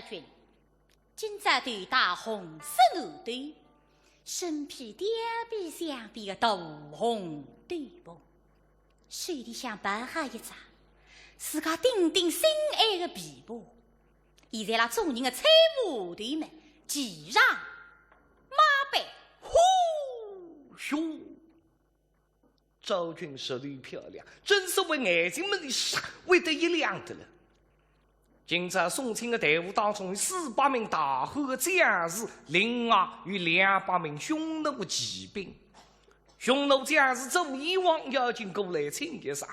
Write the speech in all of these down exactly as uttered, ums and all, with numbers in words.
君，今朝头戴红色袄头，身披貂皮象鼻个大红斗篷，手里向抱好一只自家顶顶心爱个琵琶，现在辣众人个搀扶下头么，骑上马背，呼咻！ 昭君实头漂亮，正所谓眼睛门里煞会得一亮的了。今朝送亲的队伍当中有四百名大汉的将士，另外有两百名匈奴骑兵。匈奴将士做以往要紧过来请一声，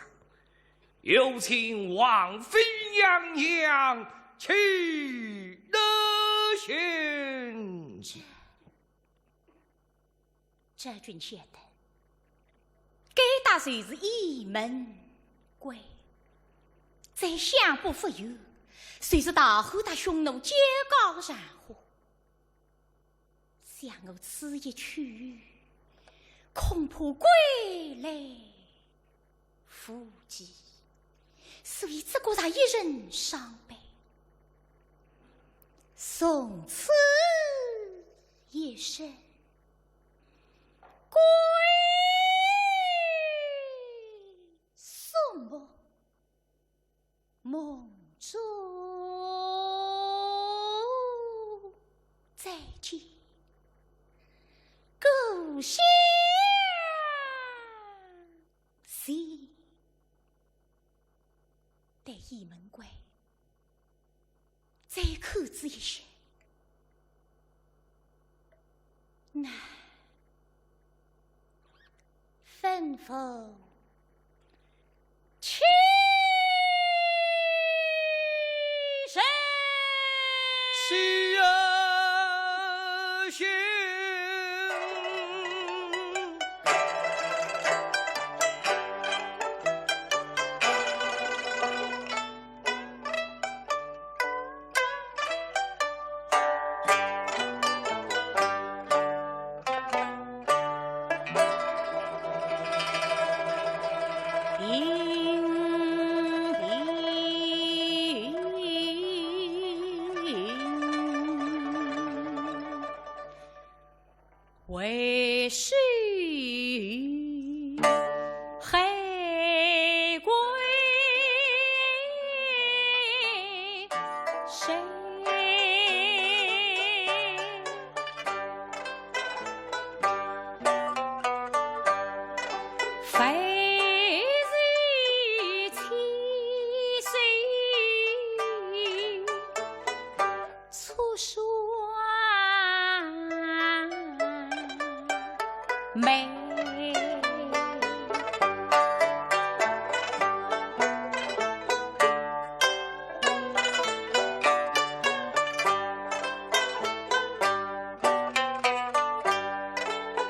有请王妃娘娘起来行礼。 昭君晓得，该搭就是雁门关，再向北勿远，就是大汉搭匈奴交界个场化。想我此一去，恐怕归来无期，所以只觉着一阵伤悲。从此一生 归宿梦，梦中再见故乡。 对雁门关再看仔一歇，那吩咐起身。是啊，行。 为谁海归谁？非是千岁 出双眉。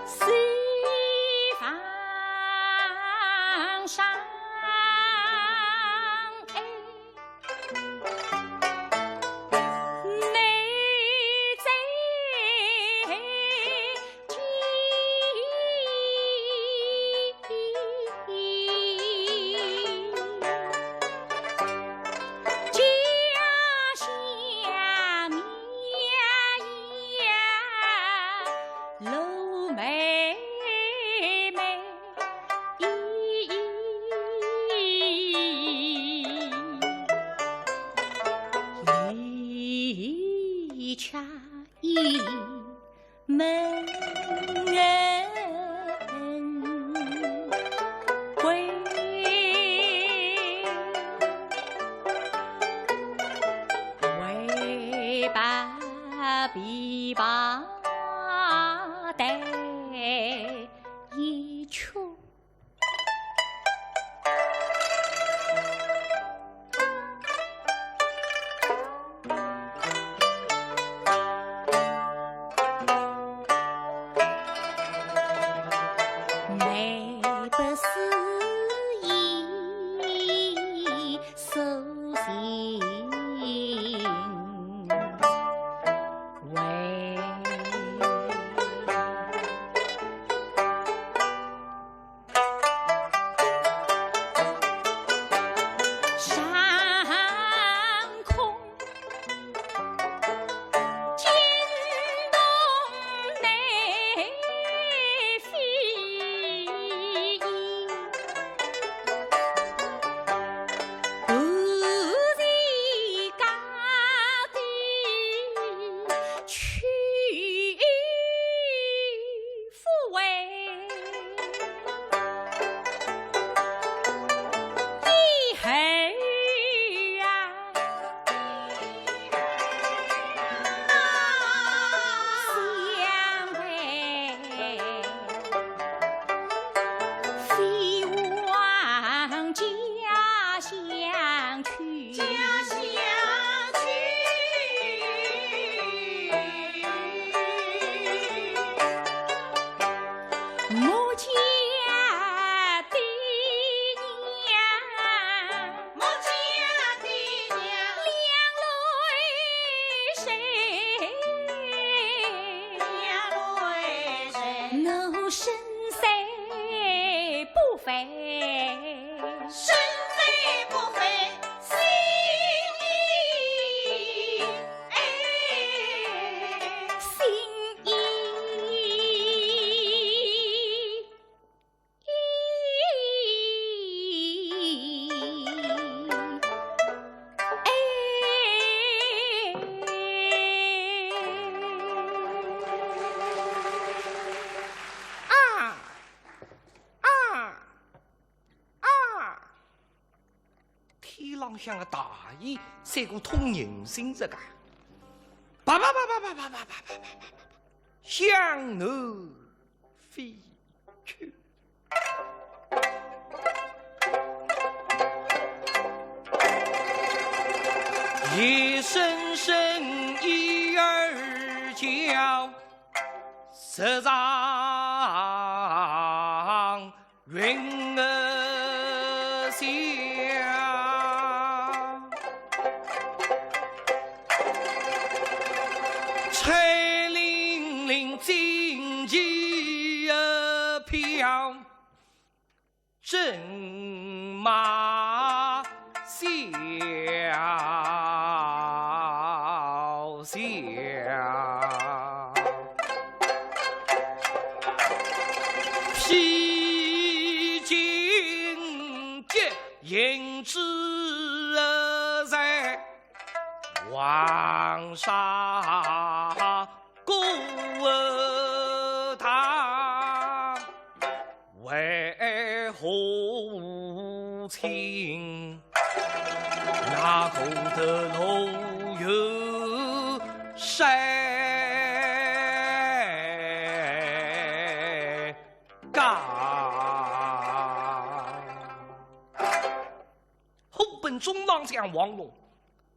西方上哎身在不凡，身在不凡，心意，哎，心意。 啊！啊！啊！天浪向个大雁，赛过通人性实梗。啪啪啪啪啪啪啪啪啪啪啪啪，向南飞去。 一声声燕儿叫，十丈云儿响。吹零零锦旗飘， 战马萧萧，披荆斩棘，迎之而来，黄沙 古道为何青？那古道路有谁讲？ 虎贲中郎将王龙，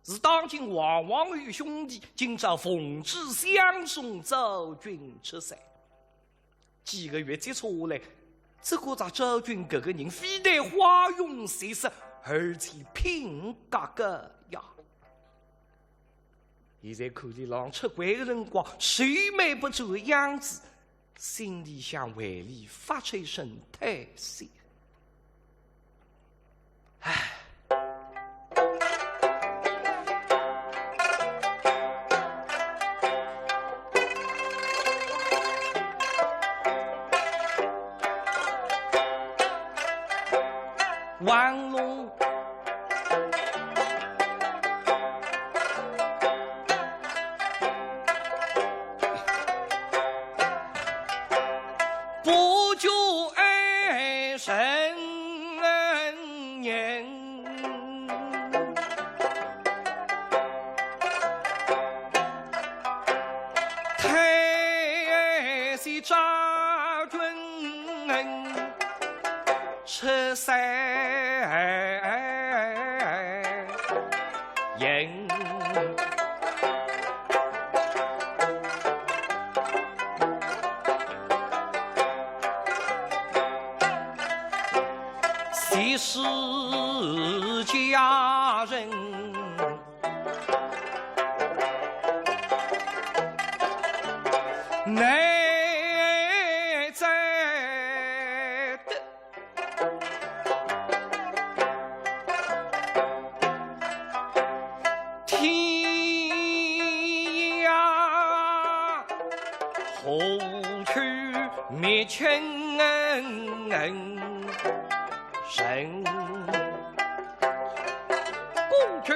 是当今王王与兄弟，今朝奉旨相送昭君出塞。几个月接触下来，只觉着昭君搿个人非但花容月色，而且品格高雅。现在看伊浪出关个辰光，愁眉不展个样子， 心里向为伊发出一声叹息。唉。王龙 不觉哀神人，叹息昭君出塞行。 昔时佳人难再得，天涯何处觅亲人？ 公子，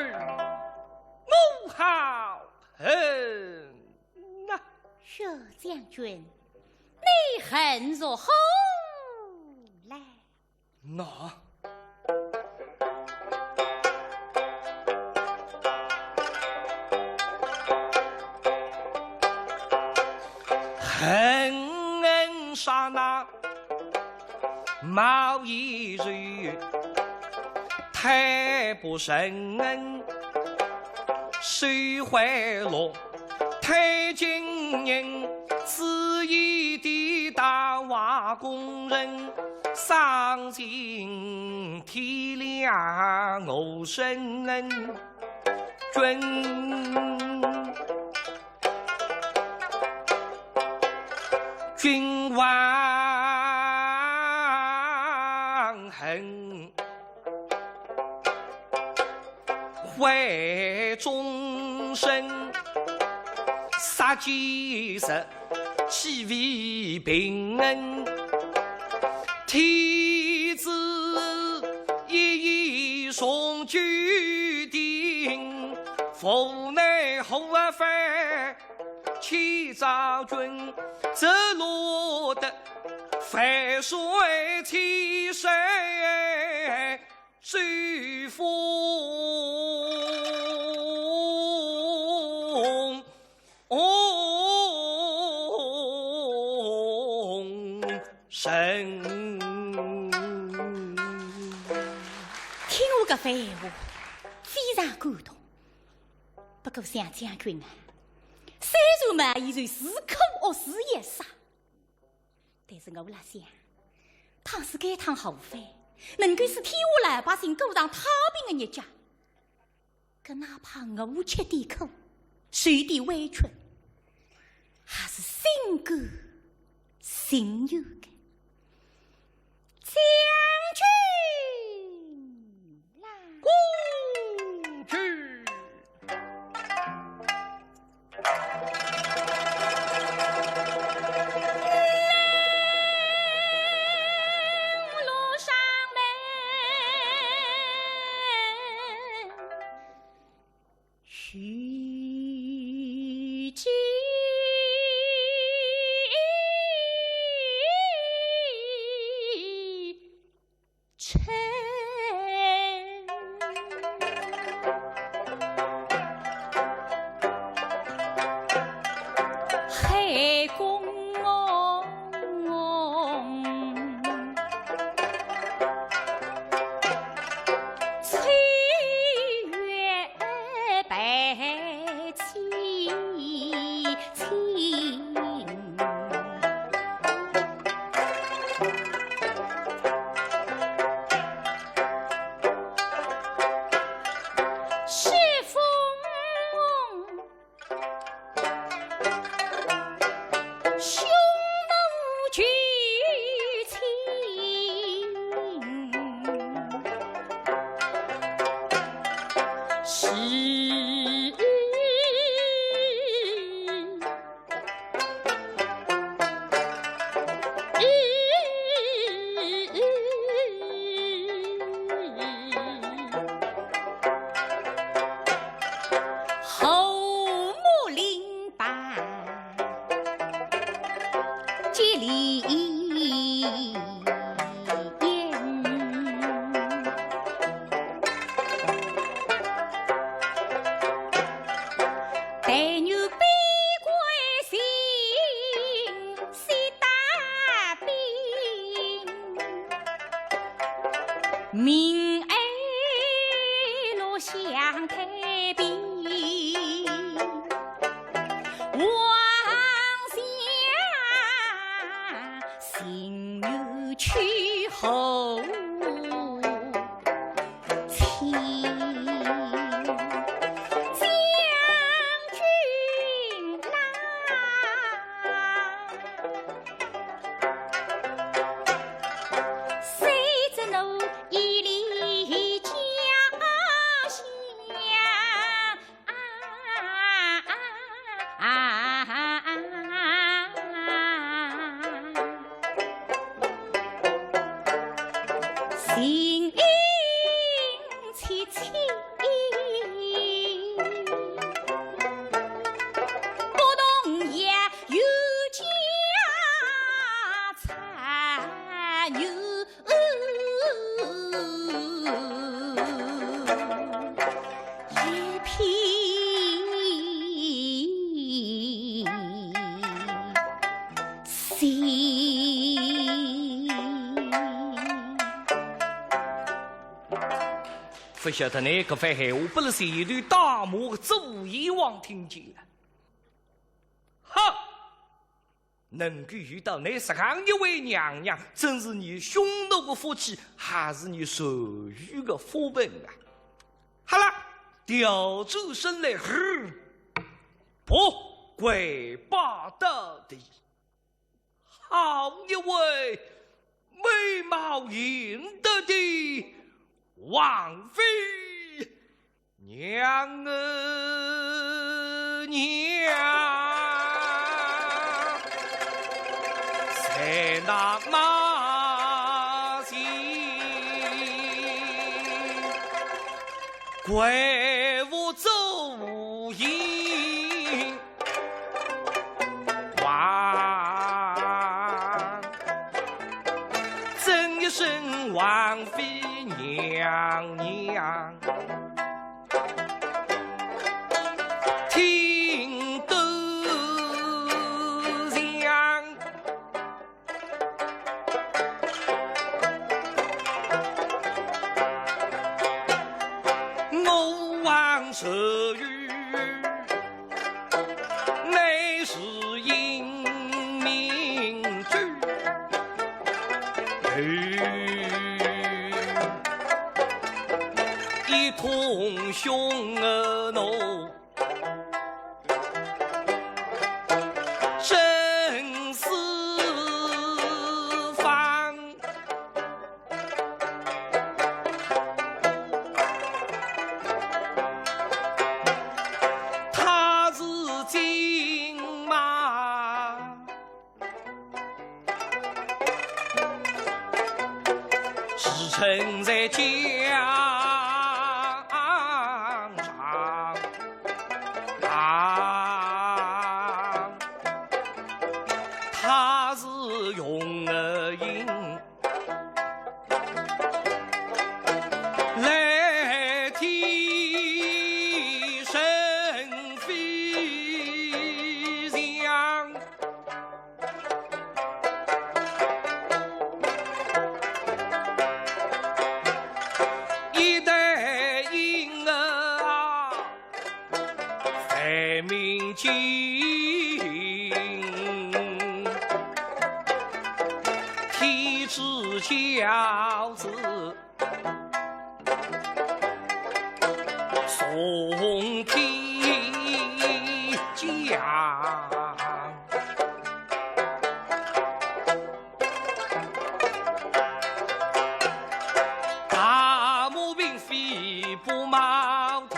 我好恨呐。佘将军，你恨入何来？那，恨杀那 毛延寿，太不仁，收贿赂，太惊人，自以地大坏功人，丧尽天良我身君。 君王悲众生，杀几日岂为平？天子一意从九鼎，无奈何万千丈君，只落得万水千山。 随风。听我搿番闲话，非常感动。不过想将军啊，虽然嘛，伊就是苦恶是一杀， 但是我辣想，倘使该趟好番能够使天下老百姓过上太平的日脚，搿哪怕我吃点苦，受点委屈，还是心甘情愿的。将军啦！公主。 勿晓得呢，搿番闲话拨勒前头大马个左贤王听见了。哈！ 能够遇到倷实梗一位娘娘，真是倷匈奴个福气，还是倷单于个福分啊！好了，调转身来，呼，不跪拜到地。好一位美貌贤德的王妃！娘啊娘，在那马前，跪伏做揖。 王，尊一声王妃娘娘，听端详。我王寿与 乃是英明君，一统匈奴，生死方。 他是金马，时辰在疆场，他是用银 来替沈妃降。一代英儿啊， 万民敬，天之骄子，宋天将。 大马并非不毛的，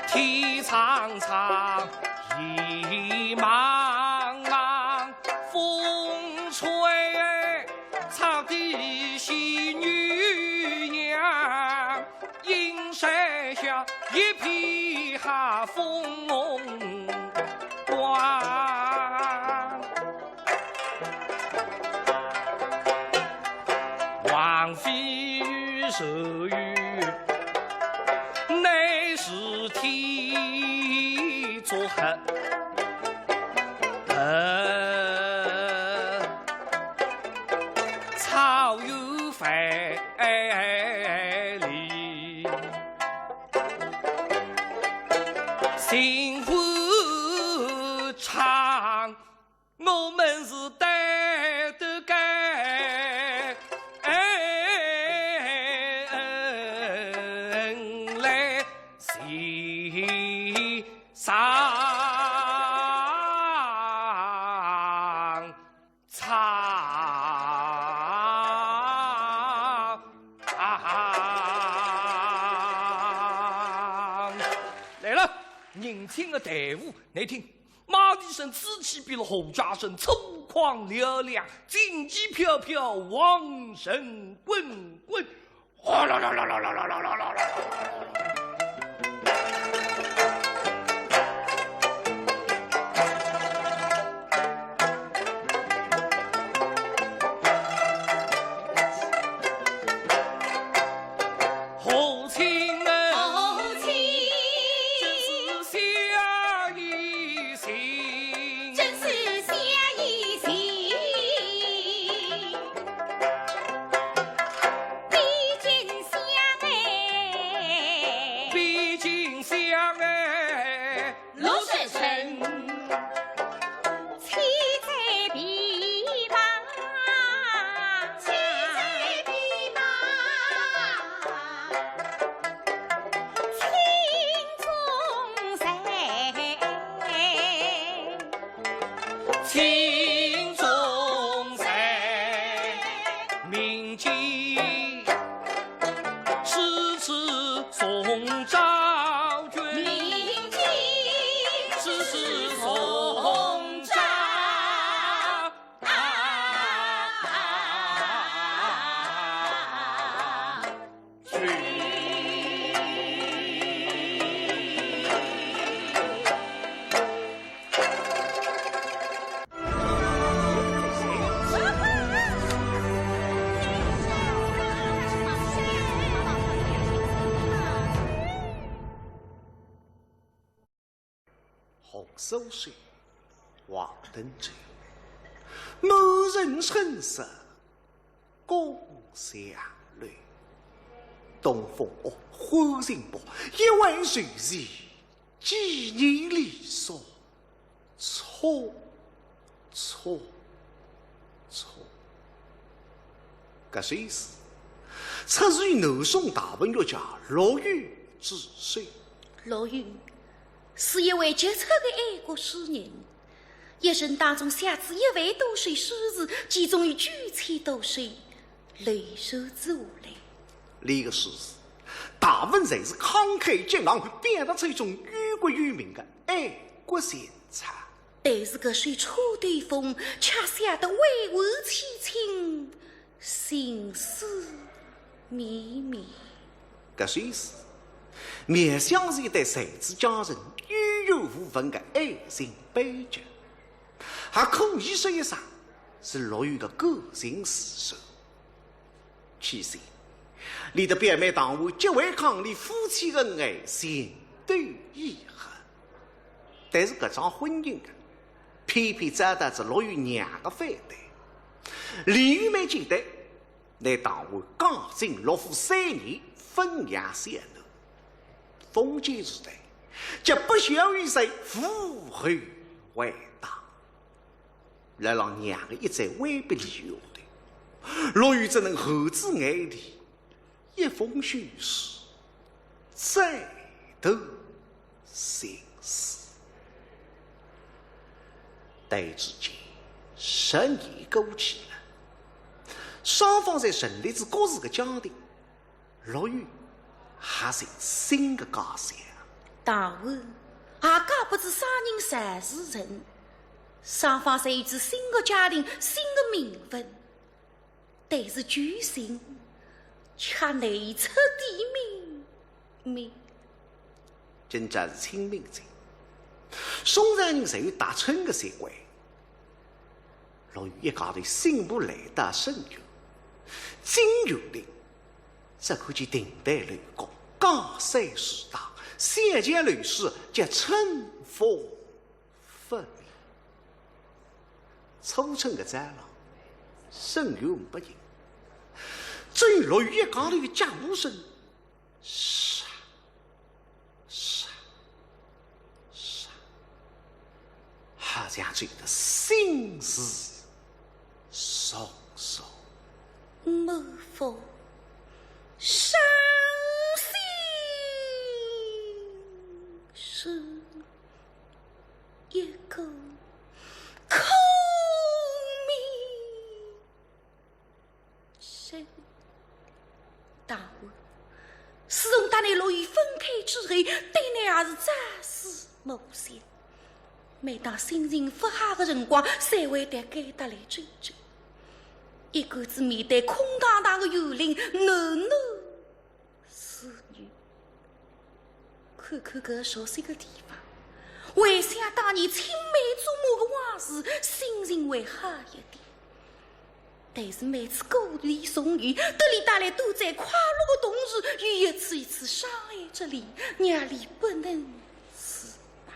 天苍苍，野茫茫，风吹草低见牛羊。 阴山下一片好风光。王妃与寿与，乃是天作合。 草原万里，薪火唱，我们是对得干。来，谁上 唱。来了，迎亲的队伍，来听，马蹄声此起彼落，胡笳声粗犷嘹亮，锦旗飘飘，王声滚滚。 和亲啊，和亲，真是相依心，真是相依心。 比金相哎，比金相哎，罗生辰，千载比马，千载比马，轻中随。 心中在，民间苏州，华灯初，满城春色共相楼。东风恶，欢情薄，一回首是几年离索，匆匆匆。搿首诗出自于南宋大文学家陆游之手。陆游是一位杰出的爱国诗人，一生当中写仔一万多首诗词，其中有九千多首流传至下来。俚个诗词，大部分侪是慷慨激昂，表达出一种忧国忧民的爱国情操。但是搿首《锄头凤》却写得委婉凄清， 心思绵绵。搿首诗描写是一对才子佳人有缘无份的爱情悲剧，也可以说一声是陆游的个人自述。其实，俚搭表妹唐婉结为伉俪，夫妻恩爱，情投意合。但是搿桩婚姻啊，偏偏遭到仔陆游娘的反对。理由蛮简单， 乃唐婉刚进陆府三年，汾阳小楼，封建时代，叫不孝有罪，父后为大。辣辣娘的一再威逼利诱下头，陆游只能厚着眼皮，一封休书，再度 心思。但至今，十年过去了，双方侪成立仔各自的家庭，陆游也寻新的家乡。唐婉也嫁拨仔商人赵士诚，双方侪有仔新的家庭、新的名分。 但是旧情却难以彻底泯灭。今朝是清明节，宋朝人侪有踏春的习惯。陆游一家头信步来到沈园，进园里，只看见亭台楼阁，江山势大，小桥流水，叫春风 拂面。初春的早浪，沈园勿静，只有陆游一家头的脚步声，沙沙沙，好像走得心事重重。满腹伤心事。 一个空明生。唐婉，自从搭陆游分开之后，对俚也是朝思暮想。每当心情勿好的辰光，侪会到该搭来转转。一个人面对空荡荡的园林，喃喃 自语。看看搿熟悉的地方，回想当年青梅竹马的往事，心情会好一点。但是每次故里重游，给俚带来短暂快乐的同时，又一次一次伤害着俚，让俚不能自拔。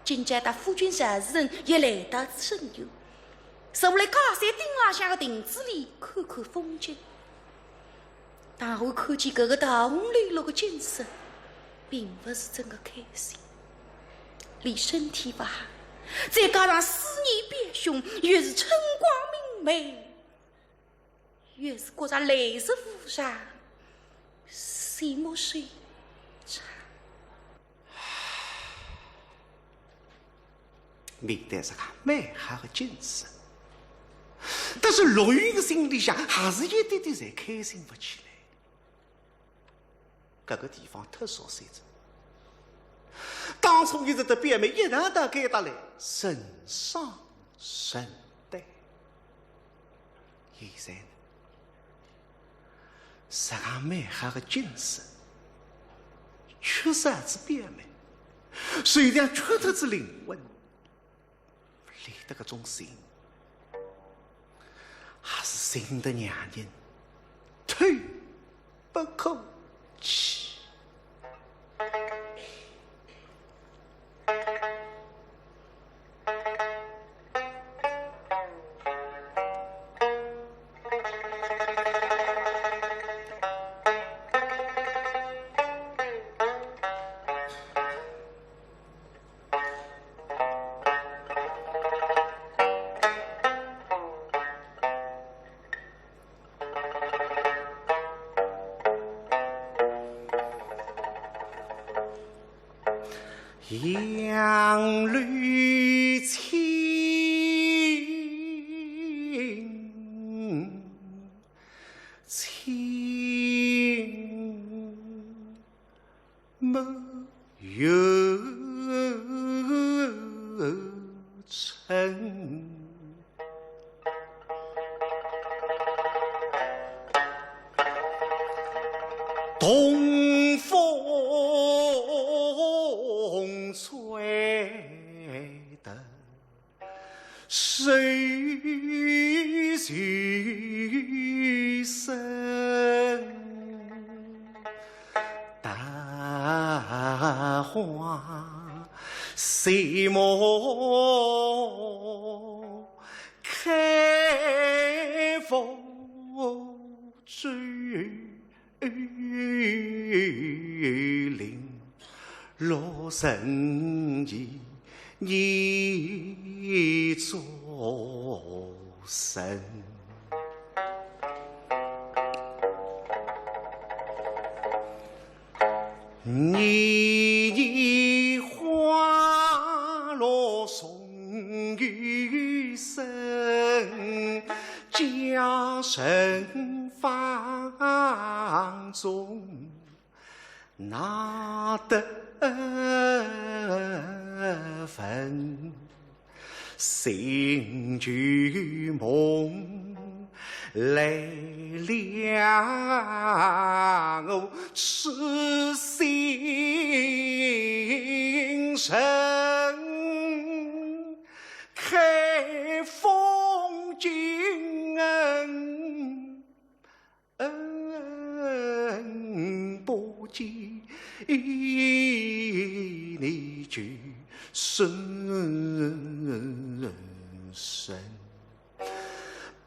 今朝搭夫君赵士诚也来到此沈园，坐辣假山顶浪向的亭子里看看风景。 唐婉看见搿个桃红柳绿的景色，并勿是真的开心。俚身体勿好，再加上思念表兄，越是春光明媚，越是觉着来日无常，心莫水长。 面对搿个美好的景色，但是陆游的心里向还是一点点侪开心勿起来。搿个地方太熟悉了，当初一直搭表妹一道到该搭来，成双成对。现在呢， 实梗美好的景色，缺少仔表妹，就像缺脱仔灵魂，连得搿种情，还是寻得让人透不过气。杨柳青青没有春。 东风吹得水水声，桃花谢幕开覆竹 林，落人意，意作声。年年花落重又生， 家人芳踪哪得闻？心旧梦来了我痴心神，开封金 不见你就是身，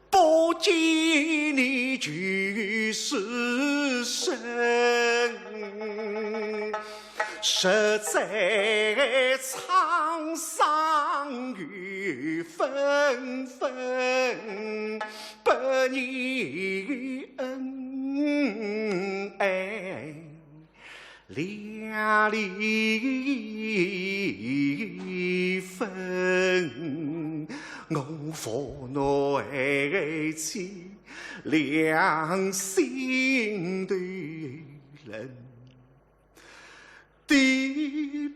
不见你就是身，实在沧桑雨纷纷。 不念恩爱两离分，我父难弃两心头人。 的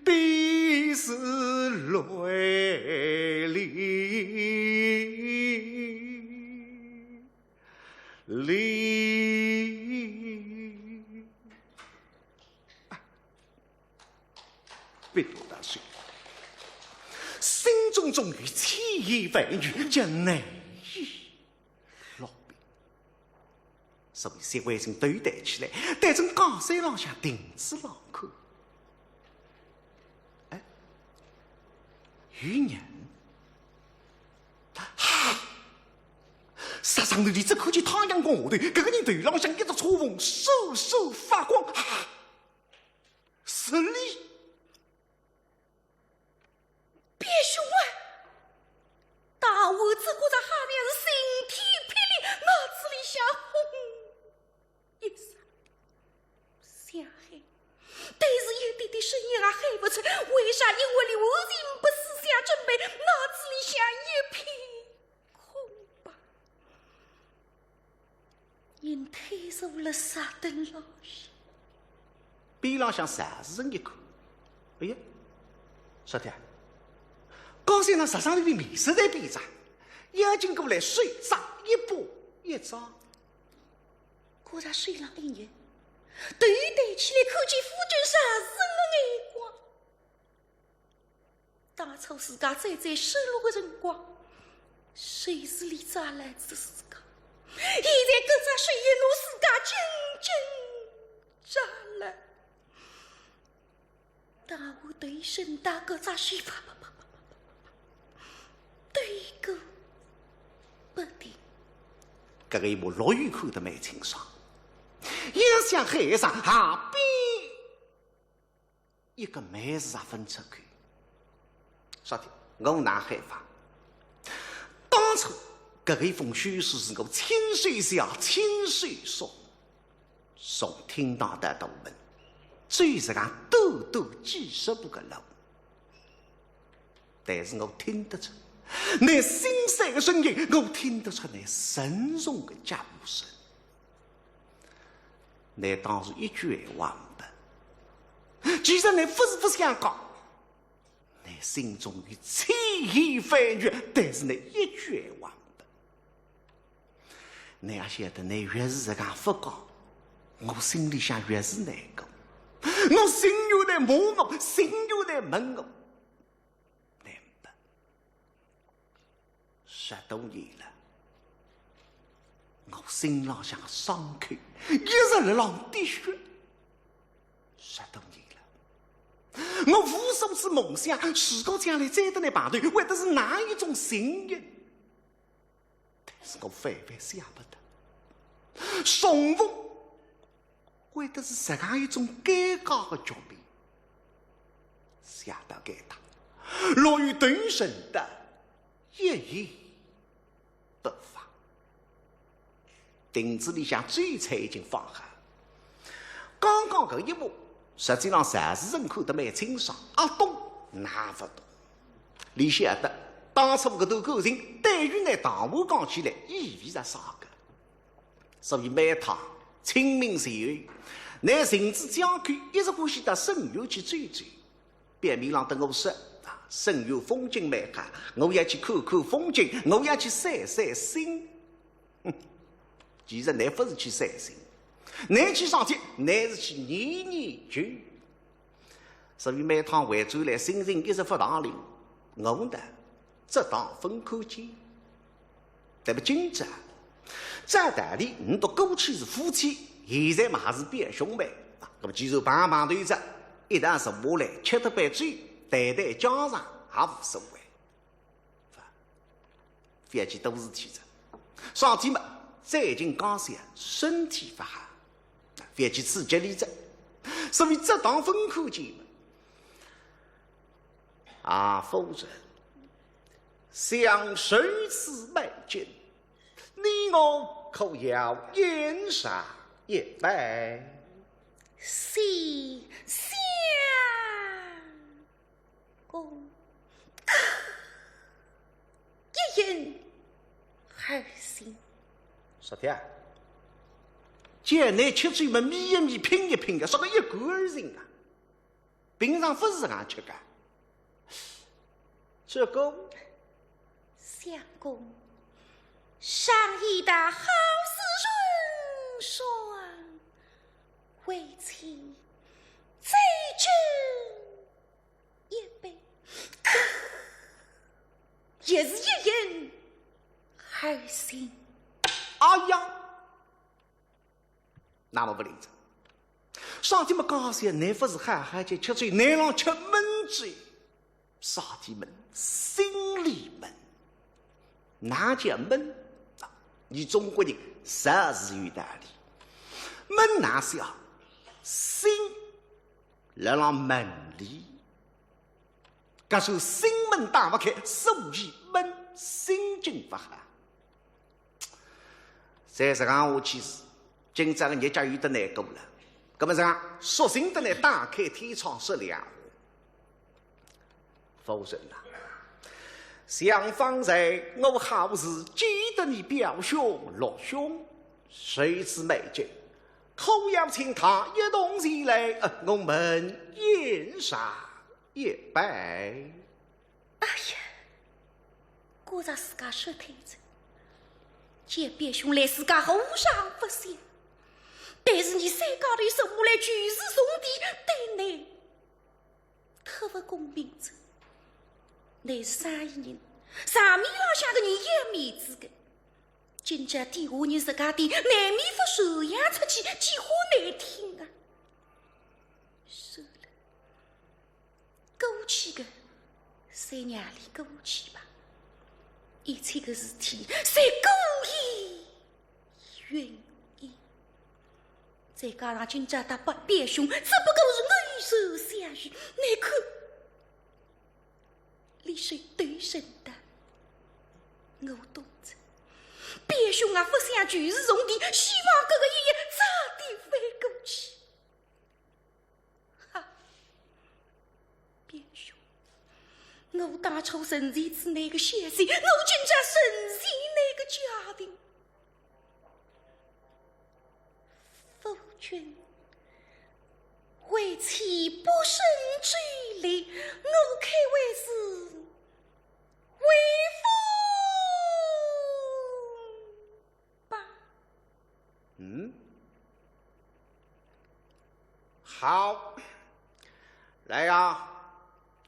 必是泪淋漓。毕大叔，心中总有千言万语，叫难以 落笔。所以薛惠清头抬起来，对准江山浪向定仔牢看。哎，有人。哈！石上头里只看见太阳光下头，搿个人头浪向一只车凤，闪闪发光。哈！是你！ 表兄啊！大武只觉着哈面是心跳霹雳，脑子里向轰一声。想喊，但是一点点声音也喊勿出，为啥？因为伊无心不思想准备，脑子里向一片 空白。人退坐了啥等牢伊？边浪向石上人一看，哎呀，说的，刚才那石上人的面色在变化，要紧过来，手掌一把一张。觉着手浪一热，头抬起来看见夫君石上人的眼光。 当初自家最最失落的辰光，谁是伊抓牢仔自家？现在搿只手又拿自家紧紧抓牢。大武头一伸，搭搿只手啪啪啪啪啪啪啪，对个不停。搿个一幕，陆羽看得蛮清爽，要想喊一声，下边 一个妹子也分出去。说的，我哪喊法？当初搿一封书是我亲手写，亲手送，从厅堂到大门，只有自家短短几十步个路。但是我听得出，倷心酸个声音，我听得出倷沉重个脚步声。倷当时一句闲话呒不，其实倷勿是勿想讲，倷心中有千言万语，但是倷一句闲话呒不。 倷也晓得，倷越是实梗勿讲，我心里向越是难过。我心又在骂我，心又在问我，倷呒不。十多年了，我心浪向伤口一直辣浪滴血。十多年了，我无数次梦想，如果将来再搭倷碰头，会得是哪一种情形？ 但是我万万想勿到，重逢会得是实梗一种尴尬个局面。想到该搭，陆羽顿神的一言不发。亭子里向酒菜已经放好，刚刚搿一幕，实际上侪是人看得蛮清爽，阿懂㑚勿懂。 俚晓得，当初搿段感情对于倷大话讲起来意味着啥个。所以每趟清明节后，倷寻仔借口一直欢喜到沈园去走走。表面浪搭我说，啊，沈园风景蛮好，我要去看看风景，我要去散散心。哼，其实倷勿是去散心，倷去啥体？倷是去念念旧。 所以每趟回转来，心情一直勿大灵。我呢，只当勿看见。那么今朝，照道理，倷笃过去是夫妻，现在嘛还是表兄妹。啊，那么既然碰碰头哉，一道坐下来，吃得杯酒，谈谈家常，也无所谓。 覅去多事体哉。啥体嘛，最近家小身体勿好，覅去刺激俚哉。所以只当勿看见嘛。啊，夫人，想如此美景，你我可要饮上一杯？谢相公。 一饮而尽。啥体啊？叫倷吃酒嘛，抿一抿，品一品个，啥个一干而尽啊？平常勿是实梗吃个。这个，相公，常言道好似春霜，为妻再斟 一杯，也是一饮而尽。哎呀，那么勿灵哉。啥体么讲些，倷勿是好好叫吃酒，倷让吃闷酒。啥体闷？心里闷。哪叫闷？伲中国人说是有道理。闷哪些啊？心 辣辣闷里。搿首心门打勿开，所以闷，心情勿好。再实梗下去是，今朝个日脚有得难过了。搿么实梗，索性得来打开天窗说两话。夫人呐，想方才我好似见得你表兄、陆兄，如此美景， 可邀请他一同前来，呃，我们饮上一杯。哎呀，觉着自家失态哉，叫表兄来自家何尝勿想？但是伲三家头生下来就是兄弟，对倷忒勿公平哉。倷是生意人，场面浪向个人要面子个， 今朝底下人实梗点，难免勿传扬出去，几化难听啊。算了，过去个，侪让俚过去吧。一切个事体，侪过眼云烟。再加上今朝搭表兄，只不过是偶然相遇，倷看， 俚是对人的，我懂哉。表兄也勿想就是兄弟，希望搿个一夜早点翻过去。哈，表兄，我当初承认仔倷个小姐，我今朝承认倷个家庭。夫君，为妻不胜酒力，我看还是回府吧。嗯？好，来呀，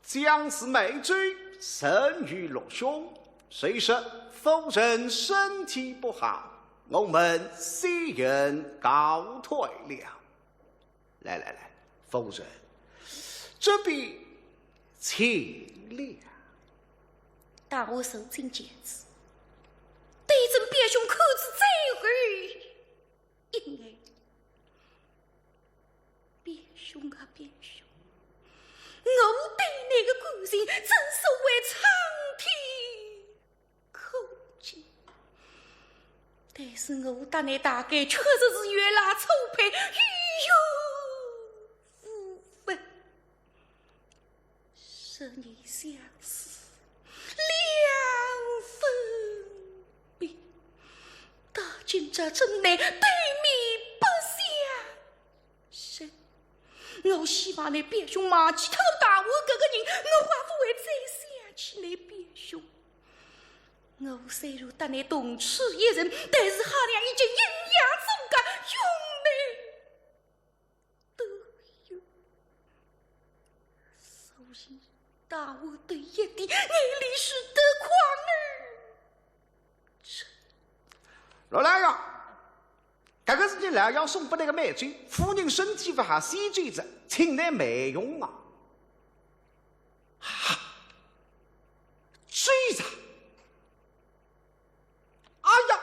将是美酒，赠与陆兄。虽说夫人身体不好，我们先行告退了。来来来，夫人，这边请了。大华受尽见识，对准表兄看仔最后一眼。表兄啊，表兄，我对倷个感情，真所谓苍天可见。但是我搭倷大概确实是越来错配，愈合无分。十年相思，两分别，到今朝真乃对面不相 是，我希望倷表兄忘记脱大华搿个人，我还勿会再想起倷表兄。我虽然搭倷同处一室，但是好像已经阴阳阻隔，永难得远。所以大华对一滴眼泪水都快流出。老老爷， 搿个是倷老爷送拨倷个美酒，夫人身体勿好，先醉着，请倷慢用啊。啊，醉着！哎呀！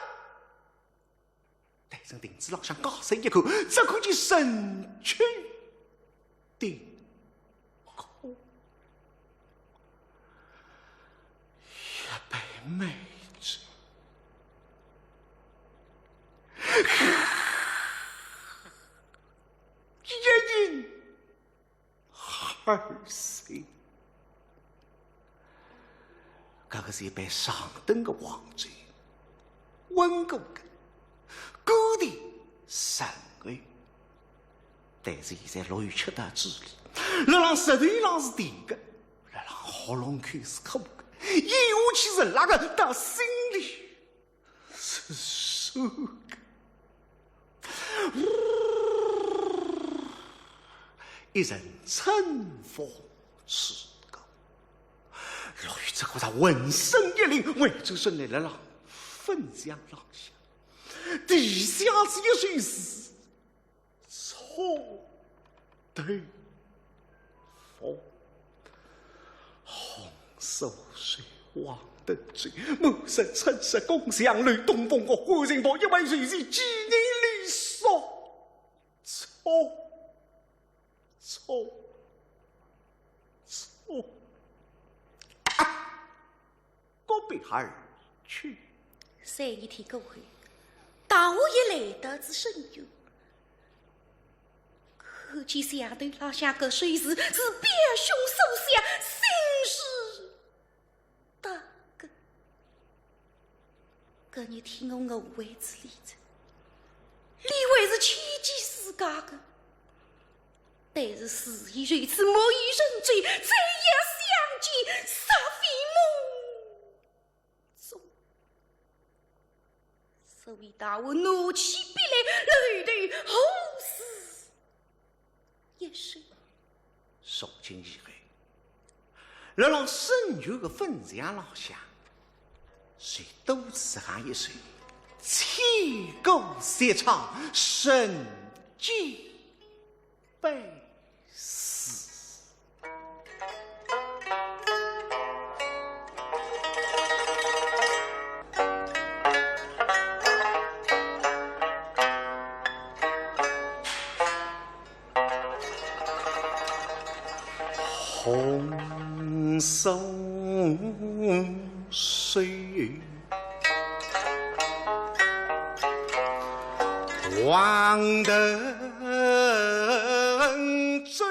对准亭子浪向假山一看，只看见身躯 顶高。一杯美酒，一饮而尽。 搿个是一杯上等个黄酒，温过个，甘甜顺口。但是现在陆羽吃到嘴里，辣浪舌头浪是甜个，辣浪喉咙口是苦个，咽下去是辣个，到心里 是酸个。一阵春风吹过，陆羽只觉着浑身一凛，回转身来，辣浪粉墙浪向，第一下子一首诗 初登峰。红酥水，黄澄澄，满城春色共相楼，东风月，孤城泊，一回首，是寄人篱舍。匆匆匆。啊！ 告别而去。三日天过后，大华也来到仔深院，看见墙头浪向搿首诗是表兄所写，心事大个。搿日天我误会仔俚哉，俚还是牵记自家个。 但是事已如此，木已成舟，再要相见，煞非梦中。所以大华拿起笔来，楼头何时一首。从今以后， 辣浪沈园个坟墙浪向，就多写一首千古绝唱《沈建碑词》。红酥水，黄澄澄。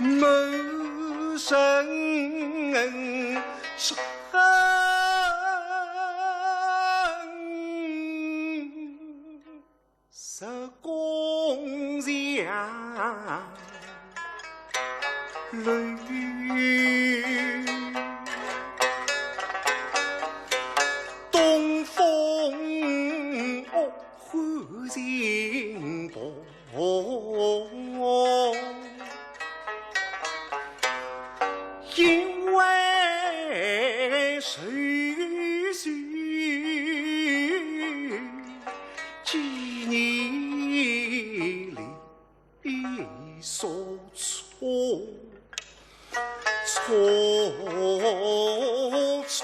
满身伤。十公里路，东风恶，寒心薄。 因为受受几年里所错，错，错。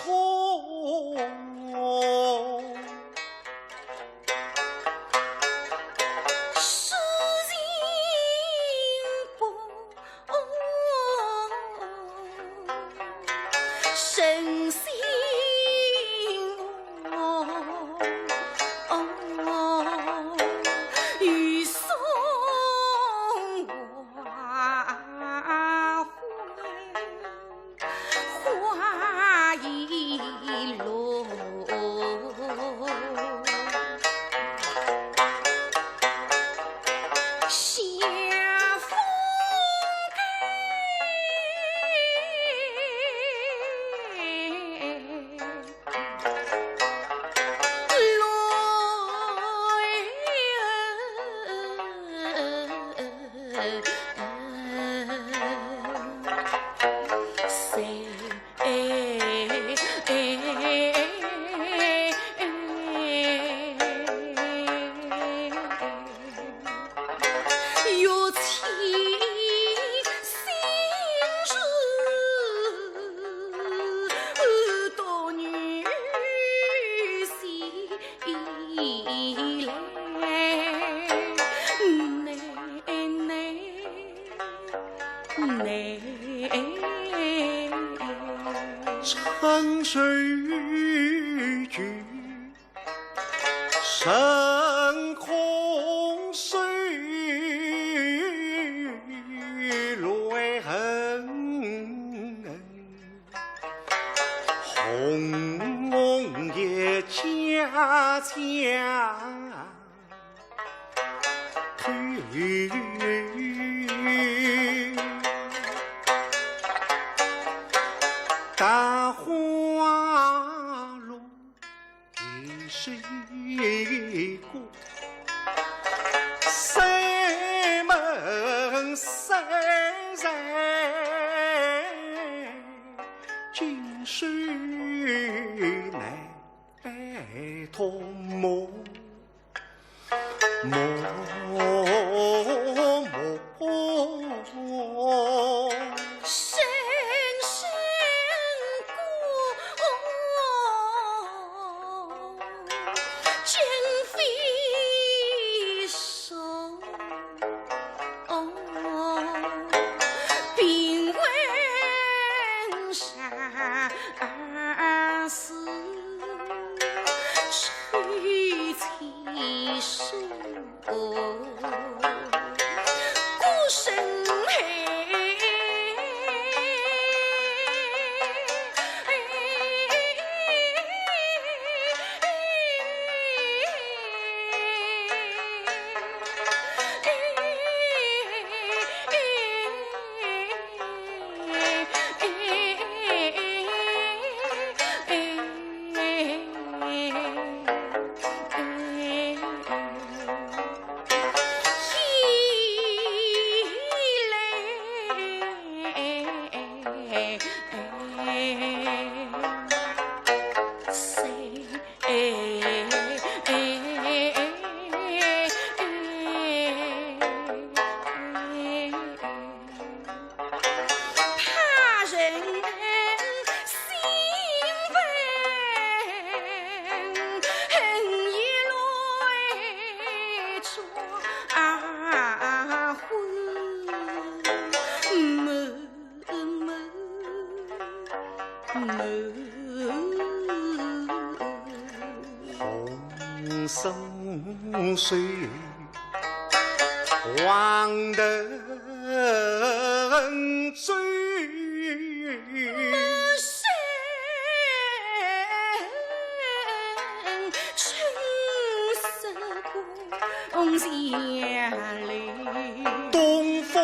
东风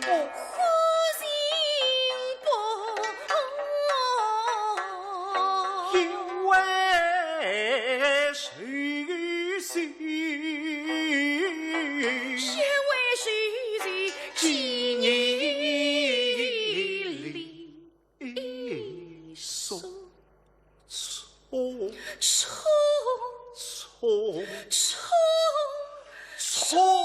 忽然不因为谁谁谁为谁谁纪念你。 一首错错错错错